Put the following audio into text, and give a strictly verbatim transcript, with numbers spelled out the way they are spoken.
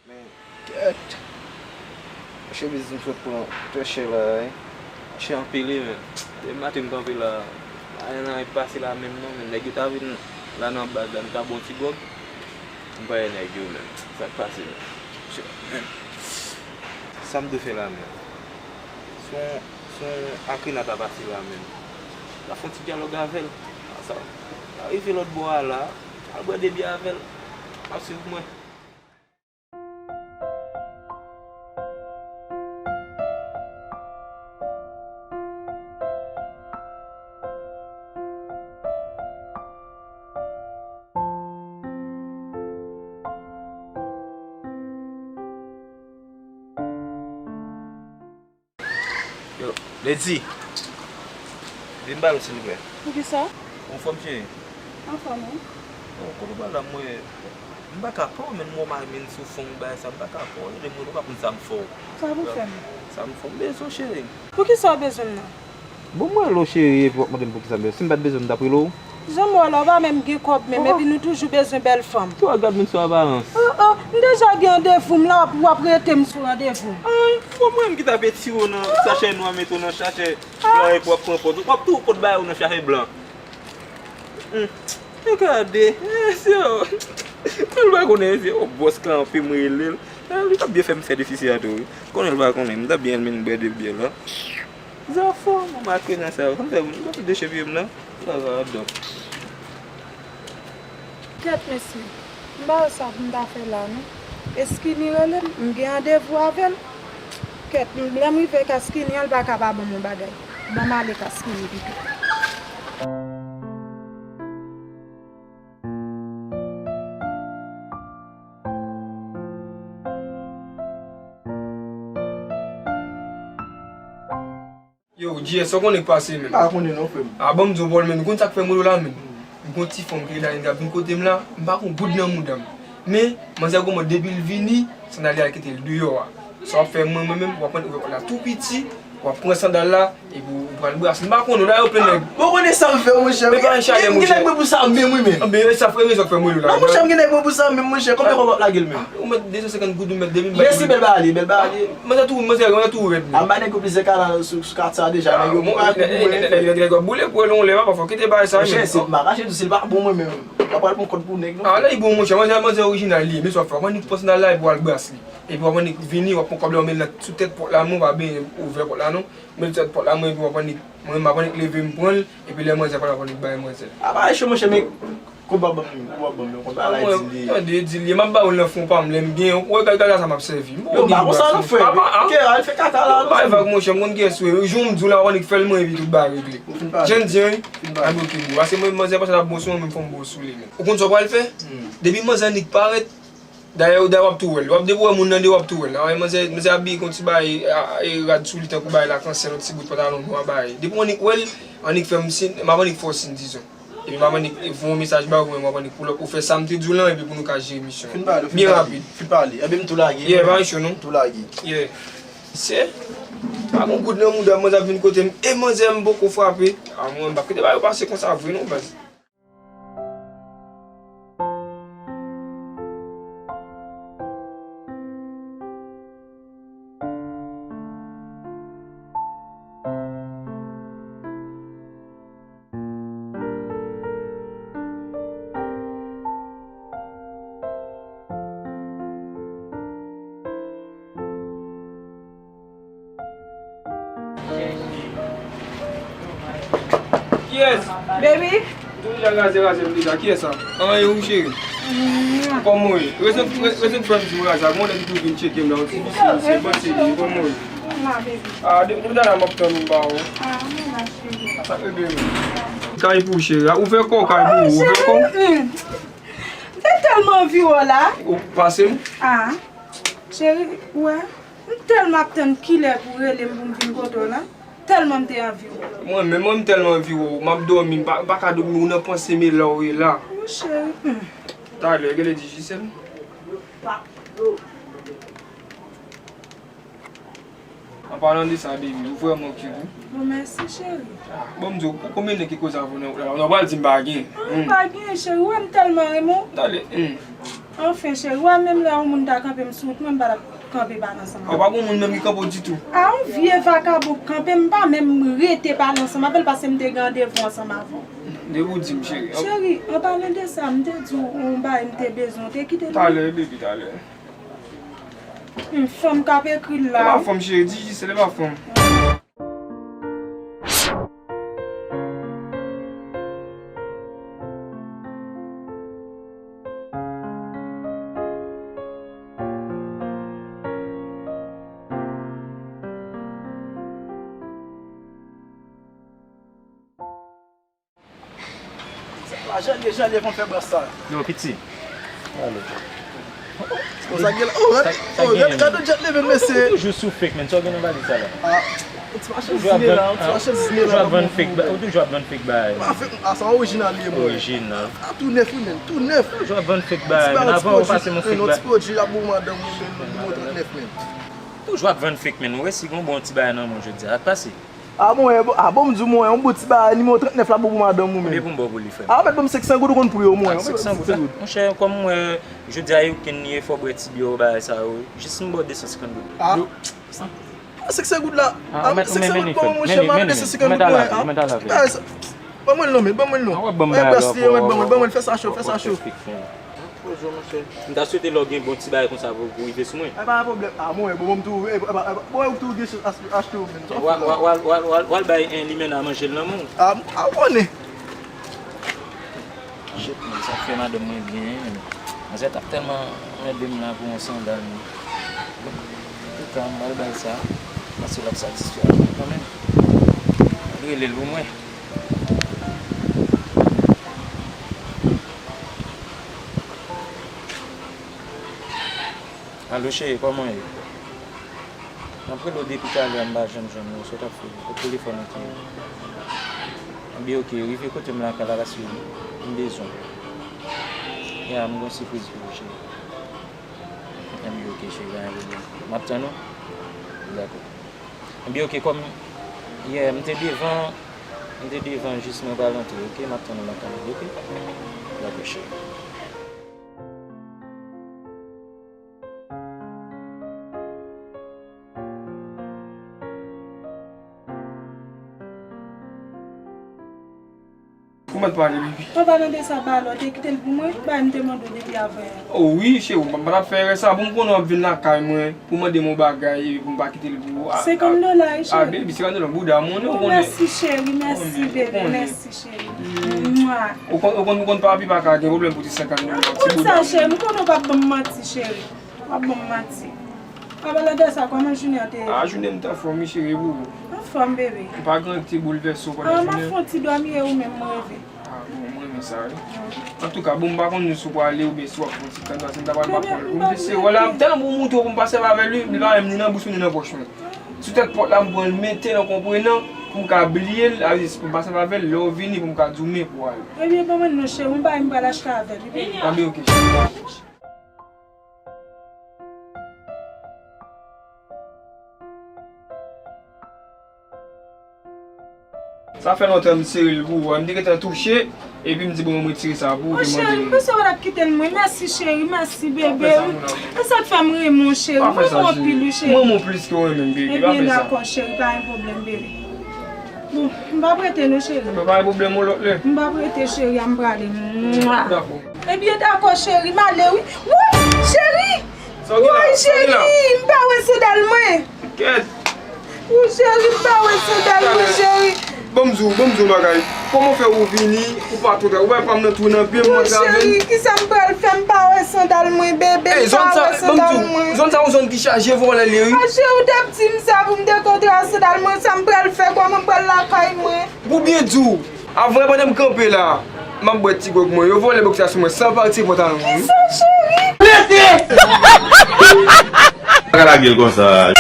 Men, kèt. Chemiz m sot pran trè chè la, wi. Chè anpil, wi, men. Depi maten m kanpe la. Pa gen anyen k pase la menm non, men nèg yo ta vin la nan baz la, m ta bon ti gòb. M pa wè nèg yo menm. Sa k pase menm? Chè, men. Sa m dwe fè la menm? Se yon, se yon Akrina ta pase la menm. M ta fè yon ti dyalòg avè l. Sa, sa rive lòt bò a la. Al bwè de byè avè l. Ap swiv mwen. Yo, Lady, vin ba m silvouplè. Poukisa? Ou anfòm cheri? Anfòm, wi. Bon, kote w pral la, mwen, m pa ka pa w, men m wè w marenn sou fon bagay sa, m pa ka pa w, rele m, ou pa konn sa m fè w. Sa pou fè m? Sa m fè w, m bezwen w cheri. Poukisa w bezwen m nan? Bon, mwen rele w cheri, epi w ap mande m poukisa m bezwen w. Si m pa t bezwen w, m t ap rele w. Jan m wè w la, ou pa menm gen kòb menm, epi nou toujou bezwen bèl fanm. Tou w ap gad moun sou aparans. Oh, oh, m deja gen randevou m la, w ap, w ap rete m sou randevou m. Ay, bon, mwen menm ki t ap etire w nan sachè nwa, mete w nan sachè blan, epi w ap pran pòz. W ap tou pot bagay ou nan sachè blan. Hmm. E gade, eh, se yo. Mwen l pa konnen, se yo bòs kanpe m rele l. Eh, li t ap byen fè m fè defisi a tou, wi. Konnen l pa konnen, m t ap byen al men bwè de byè la. Zafè, mwen mache nan sa yo. Sa m fè, m t ap deche pye m nan. Sa, sa, donk. Kèt, mesye. M pa wè sa pou m ta fè la, non. E Skinny rele m, m gen randevou avè l. Kèt, m, lè m rive ka Skinny an, l pa ka pa ban m yon bagay. Ban m ale ka Skinny pito. Yo, G S, sa w konnen k pase menm? M pa konnen non, frè m. A, ban m di w, Paul, men, ou konn sa k fè m rele w la, men? M gon ti fanm ki rele Aline k ap vin kote m la, m pa gon goud nan mouda m. Men, manzè gon mòd depi l vini, sandal li al kite l deyò a. Sa w ap fè mwen, mwen menm, w ap pran, w ap la tou piti, w ap pran sandal la, epi w pral brase. M pa konnen, la yo plen nèg. Bon, konnen sa m fè, monchè. Men pa yon chalè, monchè. M gen nèg mwen pou sa menm, wi, men. Anben, sa frè, rezon k fè m rele w la. Non, monchè, m gen nèg mwen pou sa menm, monchè. Konbyen kòb w ap lage l menm? Ou mèt de san senkant goud, ou mèt de mil. Jesi, bèl bagay li, bèl bagay li. Mwen sa tou, mwen se, mwen tou rèd menm. Ap bay nèg yo plizyè kalan sou, sou katye a deja, nèg yo pa pou mwen. Nèg yo ap boule pou yo lè, papa, fò kite bagay sa menm. Monchè, se, m pa kache tou, si l pa bon mwen menm, m pa pral pran kòd pou nèg non. A, lè li bon, monchè, manzè, manzè orijinal li ye, men sa w ap fè, w ap annik pran sandal la epi w al brase li. Epi w ap annik vini, w ap pran kòb la, w met l sou tèt pòt la, men w pa benyen ouvè pòt la non. Met l sou tèt pòt la, mwen, epi w ap annik, mwen, m ap annik leve, m pran l, epi lè manzè pral, w ap annik bay manzè. A pa cho, monchè, men Konbyen w ap ban m, konbyen w ap ban m, konbyen a la di li ye. Tande, di li ye, m ap ba w l nan fon pa m, lè m gen, w wè gade, gade sa m ap sèvi. Yo, m pa konsa non, frè. Kè al fè kaka la. Bay vag, monchè, m konn kiyès ou ye. Jou m di w la, w annik fè l mwen, epi tout bagay regle. Ou fin pale. Jan di an, wi. Fin pale. Anben, oke, bro. Paske mwen, manzè, panse l ap bon sou mwen, men fò m bon sou li, men. Ou konn sa w pral fè? Hmm. Depi manzè annik parèt, dayè, dayè w ap tou wè l. W ap depi w wè moun nan deyò, w ap tou wè l. Manzè, manzè abiye kon ti bagay, a, e rad sou li tankou bagay lakansèl, yon ti bout pantalon nwa bagay. Depi w annik wè l, annik fè m siy, m ap annik fè w siy, dizon. Epi m ap annik voye yon mesaj ba ou, men m ap annik pull up. Ou fè sa m te di w lan, epi pou nou ka jere misyon an. Fin pale, fin pale. Byen rapid. Fin pale. Ebyen m tou lage. Yeah, pa gen cho non. Tou lage. Yeah. Se, pa gon goud nan mouda m, manzè ap vin kote m. E manzè m poko frape. A mwen, m p ap kite bagay yo pase konsa vre non, baz. Kiyès? Baby. Tou deja raze, raze m deja. Kiyès sa? An, e ou, cheri? Kòman w ye? Rezon, re-, rezon k fè m di w raze a, gon nèg ki tou vin tcheke m la, yon ti visye, visye, panse li. Kòman w ye? M la, baby. A, de-, depi talè a m ap tann ou ba ou. A, m la, cheri. Sa k rete menm? Kay pou ou, cheri. A, ouvè kò w, kay pou ou, ouvè kò w. Cheri, m te tèlman anvi wè w la. Ou pase m? A, cheri, ou wè, m tèlman ap tann kilè pou w rele m pou m vin kote w la. Tèlman m te anvi w. Mwen menm, mwen, m tèlman anvi w. M ap dòmi, m pa, m pa ka dòmi, ou nan panse m e la w ye la. Wi, cheri. Hmm. Talè, genlè Digicel. An palan de sa, baby, ou vrèman cute, wi. Bon, mèsi, cheri. Ah, bon, m di w, konbyen nèg ki koze avè w nan wout la? Ou pral di m pa gen. Ah, hmm, pa gen, cheri. Ou wè m tèlman renmen w. Talè, hmm. Anfen, cheri, ou wè menm lè yon moun ta kanpe m sou wout, mwen m pa t ap kanpe pale ansanm avè w. Ah, ou pa gen moun menm ki kanpe w ditou? Ah, yon vye vakabon k kanpe m, m pa menm rete pale ansanm avè l paske m te gen randevou ansanm avè w. Depi w di m, cheri. Cheri, an palan de sa, m te di w yon bagay m te bezwen, w te kite l. Talè, baby, talè. Hmm, fanm k ap ekri l la. E pa fanm, cheri, Digicel, e pa fanm. Sa pa jan l ye, jan l ye, konn fè bras sa. Yo, piti. Alo. Konsa gen la. Oh, sa, sa oh, gen gad, gad yon djèt leve, mesye. Ou toujou sou fake, man. Sa w gen nan valiz sa la? Ah, yon ti machandiz li la, yon ti machandiz li la. Ou toujou ap vann fake ba-, ou toujou ap vann fake bagay. Ah, fake, ah, sa orijinal li ye, mwen. Orijinal. Ah, tou nèf, wi, men. Tou nèf. Toujou ap vann fake bagay, men. Avan ou pase m yon fake bagay. Yon ti pwodui, yon ti pwodui, ap bon madanm ou, men, nimewo trant nèf, men. Toujou ap vann fake, men. Ou resi gen yon bon ti bagay nan men w jodi a. Sa k pase? Ah bon, eh, bon, ah bon, m di w, mwen, yon bon ti bagay, nimewo trant nèf la, bon pou madanm ou menm. Konbyen pou m ba w pou li, frè m? Ah, mèt ban m senk san goud, ou konn pri yo, mwen. Ah, senk san goud la? Monchè, kòm mwen, jodi a, yo kenn ye, fò bwè ti byè, bagay sa yo. Jis m ba w de san senkant goud. Ah, senk san goud la? Ah, mèt, senk san goud, bon, monchè, m ap de san senkant goud, mwen. Ah, ban mwen l non, men, ban mwen l non. Ah, wè, ban m bagay la, ban mwen, ban mwen, fè sa cho, fè sa cho. Bonjou, monchè. M ta swete lè w gen bon ti bagay konsa pou, pou rive sou mwen. E pa pwoblèm. Ah, mwen, bon, bon, m tou, e, e, e, bon, ou tou gen chans ach-, achte w menm. Sa w fè la? W al, w al, w al, w al bay en limena manje l nan men w. Ah, m, ah, w konnen. Shit, man, sa fè madanm mwen byen, man. Manzè t ap tèlman anmède m la pou yon sandal, man. Bon, antouka, m pral bay sa. Paske l ap satisfè avè m kanmenm. Rele l pou mwen. Alo, cheri, kòman w ye? M ap rele w depi talè a, m pa janm jwenn ou. Sa w t ap fè? Kot telefòn ou te ye? Anben, oke, rive kote m lakay la, paske m bezwen w. Ya, m gen yon sipriz pou ou, cheri. Anben, oke, cheri, pa gen pwoblèm. M ap tann ou. Dakò. Anben, oke, kòm yè, m te devan, m te devan, jis mwen pral antre, oke? M ap tann ou lakay la, oke? Dakò, cheri. Ou mèt pale, baby. An palan de sa, ba lè w te kite l pou mwen, bagay m te mande w depi avan an. O wi, cheri, m pa t ap fè erè sa. Bon, m konnen w ap vin lakay mwen pou mande m yon bagay epi pou m pa kite l pou ou. A, senkant dola, wi, cheri. A, baby, senkant dola, bouda m, ou konnen. Mèsi, cheri, mèsi, bebe, mèsi, cheri. Mwa. Ou konn, ou konn, ou konn papi pa ka gen pwoblèm pou ti senkant dola, ti bouda m. Ou konn sa, cheri, m konnen w p ap ban m manti, cheri. W ap ban m manti. An palan de sa, kòman jounen an te ye? A, jounen m t anfòm, wi, cheri, e pou ou? Anfòm, bebe. Ou pa gen anyen ki te boulvèse w pandan jounen an? A, m ap fè yon ti dòmi e ou menm, m reve. A, bon, m renmen sa, wi. Antouka, bon, m pa konn si w prale oubyen si w ap fè yon ti tann, paske m ta pral ba w kòl pou m vin sere w la. M tèlman pou m montre w, pou m pa sèvi avè l, wi, li pa menm ni nan bouch mwen, ni nan pòch mwen. Sou tèt pòt la, m pran l mete l an konprenan, pou m ka bliye l, a, m pa sèvi avè l, lè w vini, pou m ka di w men pou w ale. Ebyen, ban mwen non, cheri, m pa, m pral achte avè l, wi, bebe. Anben, oke, cheri. Sa fè lontan m sere l pou ou, m te gentan touche, epi m di bon, mwen retire sa pou ou, te mande. O cheri, m panse w t ap kite l mwen. Mèsi cheri, mèsi bebe. E sa k fè m renmen w cheri, m renmen w anpil wi cheri. M renmen w plis ke w renmen m, bebe. Ebyen dakò cheri, pa gen pwoblèm bebe. Bon, m p ap rete non cheri. Mwen pa gen pwoblèm yon lòt lè. M p ap rete cheri, a m prale. Mwa. Dakò. Ebyen dakò cheri, m ale wi. Woy, cheri! Woy cheri, m pa wè sandal mwen. Kèt. Woy cheri, m pa wè sandal mwen cheri. Ban m di w, ban m di w yon bagay. Kòman w fè ou vini, ou pa tou, ou pa pa m nan tou nan pye m, mwen trave. Woy cheri, kisa m pral fè, m pa wè sandal mwen bebe, m pa wè sandal mwen. Zòn sa yon zòn ki chaje vòlè li ye wi. A cheri, ou t ap di m sa pou m te kontre a sandal mwen, sa m pral fè, kòman m pral lakay mwen? Pou byen di w, avan pandan m kanpe la, m ap bwè ti gwòg mwen, yo vòlè bòksè sou mwen san pati pantalon mwen wi. Kisa cheri? Rete! Pa ka lage l konsa.